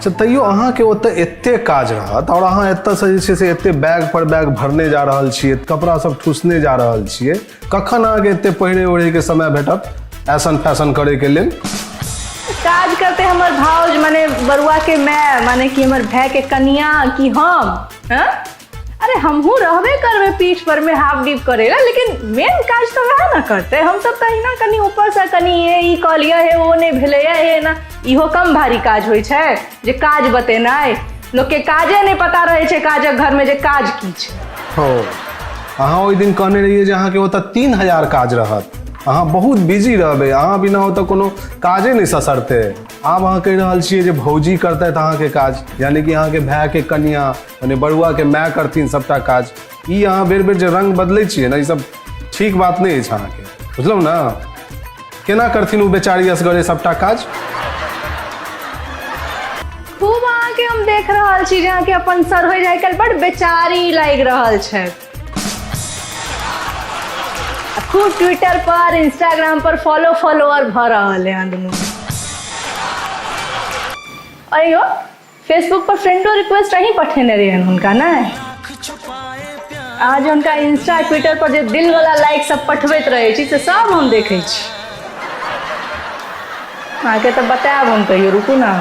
अच्छा, तैयो अहाँके ओतऽ एते काज रहत आओर अहाँ एतऽसँ जे छै से एते बैग पर बैग भरने जा रहल छियै, कपड़ा सब ठूसने जा रहल छियै, कखन अहाँके एते पहिरे ओढ़ैके समय भेटत ऐसन फैशन करैके लेल? काज करते हमर भाउज माने बरुआ के माय, माने कि हमर भाय के कनिया कि हम? हाँ? अरे हमहूँ रहबे करबै पीठ पर में हाफ डीप करे ला, लेकिन मेन काज तऽ वएह ने करतै। हम सब तऽ अहिना कनि ऊपर से कनि हे ई कऽ लिअ, हे ओ नहि भेलैया, हे ना। इहो कम भारी काज होइ छै जे काज बतेनाइ? लोकके काजे नहि पता रहै छै काजक घरमे जे काज की छै। हो, अहाँ ओहि दिन कहने रहियै जे अहाँके ओतऽ 3000 काज रहत, अहाँ बहुत बिजी रहबै, अहाँ बिना ओतऽ कोनो काजे नहि ससरतै। आब अहाँ कहि रहल छियै जे भौजी करतथि अहाँके काज, यानी कि अहाँके भायके कनिया मने बरुआके माय करथिन सबटा काज। ई अहाँ बेर बेर जे रंग बदलै छियै ने, ई सब ठीक बात नहि अछि अहाँके, बुझलहुँ ने? केना करथिन ओ बेचारी असगरे सबटा काज? खूब अहाँके हम देख रहल छी जे अहाँके अपन सर होइ आइ काल्हि बड़ बेचारी लागि रहल छै। आ खूब ट्विटर पर, इंस्टाग्राम पर फॉलो फॉलोअर भऽ रहल है अहाँ दुनू। अयो, फेसबुक पर फ्रेंडो रिक्वेस्ट अहीं पठेने रहियनि हुनका, नहि? अहाँ जे हुनका इंस्टा, ट्विटर पर जे दिल वाला लाइक सब पठबैत रहै छी, से सब हम देखै छी। अहाँके तऽ बतायब हम कहियो, रुकू ने।